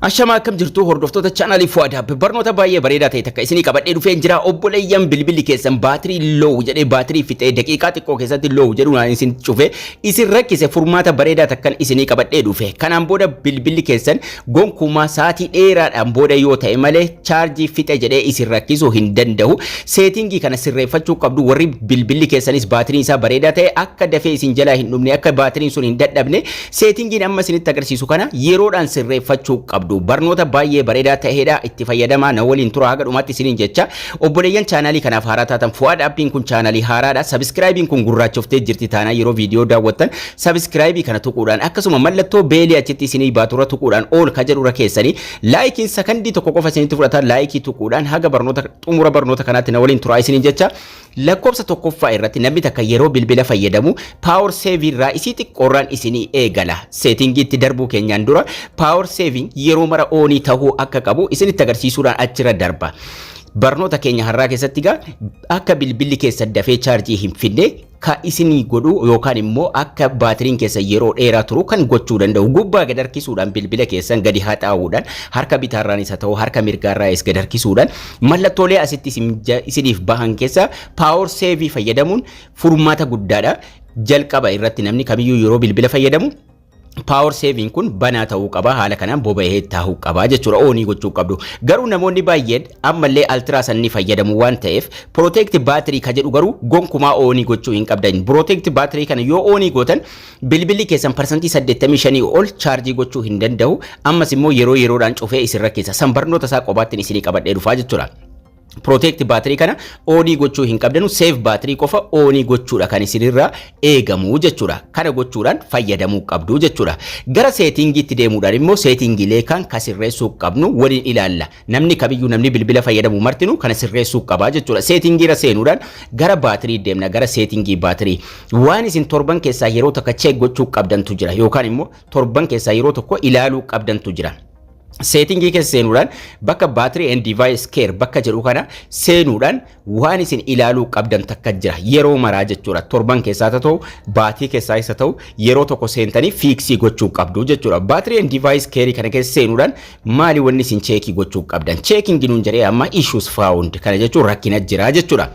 Ashamaa, akkam jirtu hordoftoota chaanaalii Fuad Hub? Barnoota baay'ee bareedaa ta'e takka isinii qabadhee dhufeen jira. Obboleeyyan, bilbilli keessan baatirii low jedhee, baatirii fixee daqiiqaa xiqqoo keessatti low jedhu naan isin cufe isin rakkise, furmaata bareedaa takkan isinii qabadhee dhufe. Kanaan booda bilbilli keessan gonkumaa sa'aatii dheeraadhaan booda yoo ta'e malee chaarjii fixe jedhee isin rakkisuu hin danda'u. Setting kana sirreeffachuu qabdu. Warri bilbilli keessanis baatiriin isaa bareedaa ta'e, akka dafee isin jalaa hin dhumne, akka baatiriin sun hin dadhabne, settingiin amma isinitti agarsiisu kana yeroodhaan sirreeffachuu qabdu. Barnoota baay'ee bareedaa ta'edha. Itti fayyadamaa, na waliin tura haga dhumaatti isiniin jecha. Obboleeyyan chaanaalii kanaaf haaraa taatan, Fuad Hubbiin kun chaanaalii haaraadha. Subscribeiin kun gurraachoftee jirti taanaa, yeroo viidiyoo daawwattan subscribe kana tuquudhaan, akkasuma mallattoo bell achitti isinii baaturra tuquudhaan, all ka jedhurra keessanii, likeiin sakandii tokko qofa isinitti fudhata, like tuquudhaan haga barnoota xumura barnoota kanaatti na waliin turaa isiniin jecha. Lakkoofsa tokkoffaa irratti, namni takka yeroo bilbila fayyadamu power save irraa isii xiqqoorraan isinii eegala. Settingiitti darbuu keenyaan dura power saving yeroo mara on tahuu akka qabu isinitti agarsiisuudhaan achirra darba. Barnoota keenya har'aa keessatti gaa akka bilbilli keessa dafee chaarjii hin finne ka isinii godhu yookaan immoo akka baatiriin keessa yeroo dheeraa turu kan gochuu danda'u, gubbaa gad harkisuudhaan, bilbila keessan gadi haxaa'uudhaan, harka bitaarraan isa ta'u harka mirgaarraa gad harkisuudhaan, mallattoolee asitti isiniif bahan keessa power save fayyadamuun furmaata guddaadha. Jalqaba irratti namni kamiyyuu yeroo bilbila fayyadamu power saving kun banaa ta'uu qaba. Haala kanaan boba'ee taa'uu qaba jechuudha. On gochuu qabdu. Garuu namoonni baay'een ammallee ultra san ni fayyadamu waan ta'eef, protect battery ka jedhu garuu gonkumaa on gochuu hin qabdan. Protect battery kana yoo on gootan, bilbilli keessan 85% ol chaarjii gochuu hin danda'u. Ammas immoo yeroo yeroodhaan cufee isin rakkisa. San barnoota isaa qobaattiin isinii qabadhee dhufaa jechuudha. Protect battery kana on gochuu hin qabdanu. Save battery qofa on gochuudha kan isinirraa eegamu jechuudha. Kana gochuudhaan fayyadamuu qabdu jechuudha. Gara settingiitti deemuudhaan immoo settingiilee kan sirreessuu qabnu waliin ilaalla. Namni kamiyyuu, namni bilbila fayyadamu martinuu kana sirreessuu qaba jechuudha. Settingiirra seenuudhaan gara baatirii deemna. Gara setting baatirii waan isin torban keessaa yeroo tokko check gochuu qabdantu jira, yookaan immoo torban keessaa yeroo tokko ilaaluu qabdantu jira. Setting keessa seenuudhaan bakka battery and device care bakka jedhu kana seenuudhaan waan isin ilaaluu qabdan takka jira yeroo maraa jechuudha. Torban keessaa ta'u, baatii keessaa isa ta'u, yeroo tokko seentanii fix gochuu qabdu jechuudha. Battery and device care kana keessa seenuudhaan maali wanni isin check gochuu qabdan? Checking nuun jedhee amma, issues found. Kana jechuun rakkina jira jechuudha.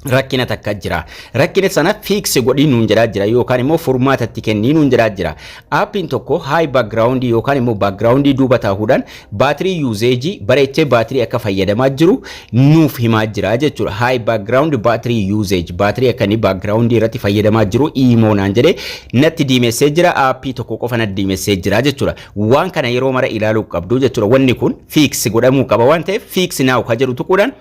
Rakkina takka jira. Rakkina sana fix godhii nuun jedhaa jira, yookaan immoo furmaatatti kennii nuun jedhaa jira. Appiin tokko high background yookaan immoo background duuba taa'uudhaan battery usage bareechee baatirii akka fayyadamaa jiru nuuf himaa jira jechuudha. High background battery usage, baatirii akka inni background irratti fayyadamaa jiru imoo naan jedhee natti diimessee jira. App tokko qofa natti diimessee jira jechuudha. Waan kana yeroo mara ilaaluu qabdu jechuudha. Wanni kun fix godhamuu qaba waan ta'eef, fix now ka jedhu tuquudhaan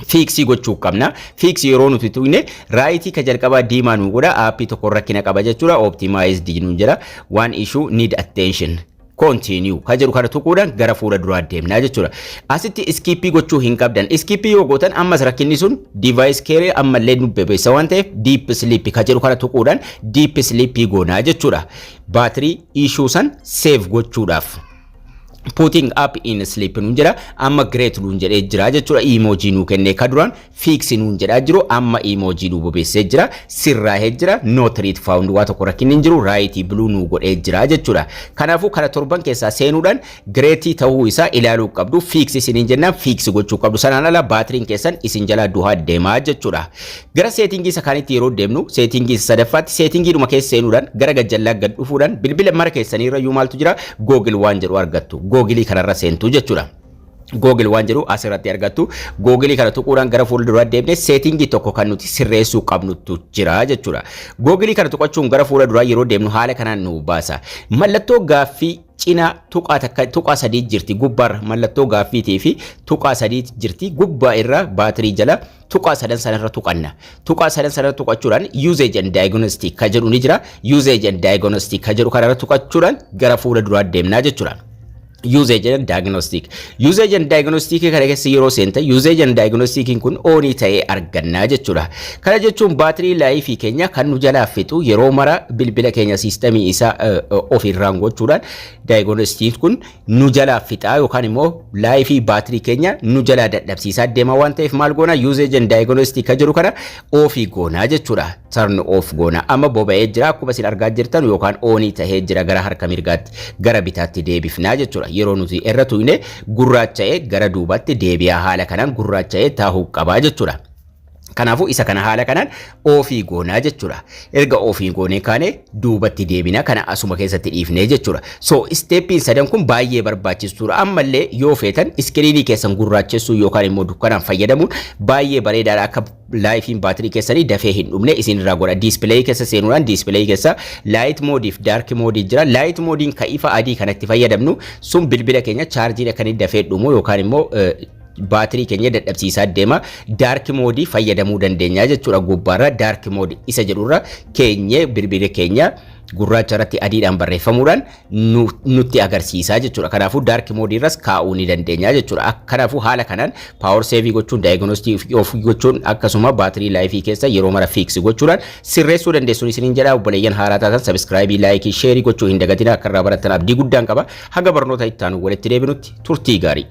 fix gochuu qabna. Fix yeroo nuti tuqne, right ka jalqabaa diimaa nu godha. App tokko rakkina qaba jechuudha. Optimized nu jedha. One issue need attention. Continue ka jedhu kana tuquudhaan gara fuula duraa deemnaa jechuudha. Asitti skip gochuu hin qabdan. Skip yoo gootan, ammas rakkinni sun device care ammallee nu bebeessa waan ta'eef, deep sleep ka jedhu kana tuquudhaan deep sleep goonaa jechuudha. Baatirii issue san save gochuudhaaf. Putting app in sleep nuun jedha. Amma great nuun jedhee jira jechuudha. Emoji nuu kennee, ka duraan fix nuun jedhaa jiru amma emoji nuu bobeessee jira, sirraahee jira. No threat found, waa tokko rakkinni hin jiru, right blue nuu godhee jira jechuudha. Kanaafuu kana torban keessaa seenuudhaan great ta'uu isaa ilaaluu qabdu. Fix isiniin jennaan fix gochuu qabdu. Sanaan ala baatiriin keessan isin jalaa duhaa deemaa jechuudha. Gara setting isa kaanitti yeroo deemnu, setting isa sadaffaatti, settingiidhuma keessa seenuudhaan gara gajjallaa gad dhufuudhaan bilbila mara keessaniirra iyyuu maaltu jira? Google waan jedhu argattu. Google kanarra seentu jechuudha. Google waan jedhu asirratti argattu. Google kana tuquudhaan gara fuula duraa deemnee setting tokko kan nuti sirreessuu qabnutu jira jechuudha. Google kana tuqachuun gara fuula duraa yeroo deemnu haala kanaan nu baasa. Mallattoo gaaffii cinaa tuqaa takka, tuqaa sadii jirti gubbaarra. Mallattoo gaaffiitii fi tuqaa sadii jirti gubbaa irra baatirii jala. Tuqaa sadan sanarra tuqanna. Tuqaa sadan sanarra tuqachuudhaan usage and diagnostic ka jedhu ni jira. Usage and diagnostic ka jedhu kanarra tuqachuudhaan gara fuula duraa deemnaa jechuudha. Usage and diagnostic. Usage and diagnostic kana keessa yeroo seenta, usage and diagnostic kun on ta'ee argannaa jechuudha. Kana jechuun battery life keenya kan nu jalaa fixu yeroo mara bilbila keenya system isaa ofirraan gochuudhaan diagnostic kun nu jalaa fixaa yookaan immoo life baatirii keenya nu jalaa dadhabsiisaa deema waan ta'eef, maal goona? Usage and diagnostic kan jedhu kana off goonaa jechuudha. Turn off goona. Amma boba'ee jira akkuma isin argaa jirtan, yookaan on tahee jira. Gara harka mirgaatti, gara bitaatti deebifnaa jechuudha. Yeroo nuti irra tuqne gurraacha'ee gara duubatti deebi'aa, haala kanaan gurraacha'ee taa'uu qabaa jechuudha. Kanaafuu isa kana haala kanaan off goonaa jechuudha. Erga off goonee kaane duubatti deebina, kana asuma keessatti dhiifnee jechuudha. So stepiin sadan kun baay'ee barbaachistuudha. Ammallee yoo feetan screenii keessan gurraachessuu yookaan immoo dukkanaan fayyadamuun baay'ee bareedaadha, akka lifeiin baatirii keessanii dafee hin dhumne isin irraa godha. Display keessa seenuudhaan display keessa light modeiif dark mode jira. Light modeiin ka ifa adii kanatti fayyadamnu sun bilbila keenya chaarjiin akka inni dafee dhumu yookaan immoo baatirii keenya dadhabsiisaa deema. Dark mode fayyadamuu dandeenya jechuudha. Gubbaarra dark mode isa jedhurra keenyee bilbila keenya gurraacha irratti adiidhaan barreeffamuudhaan nutti agarsiisaa jechuudha. Kanaafuu dark mode irras kaa'uu ni dandeenya jechuudha. Kanaafuu haala kanaan power save gochuun, diagnostic off gochuun, akkasuma battery life keessa yeroo mara fix gochuudhaan sirreessuu dandeessuun isiniin jedha. Obboleeyyan haaraa taatan subscribe, like, share gochuu hin dagatina. Akka irraa barattan abdii guddaan qaba. Haga barnoota itti aanu walitti deebinutti turtii gaarii.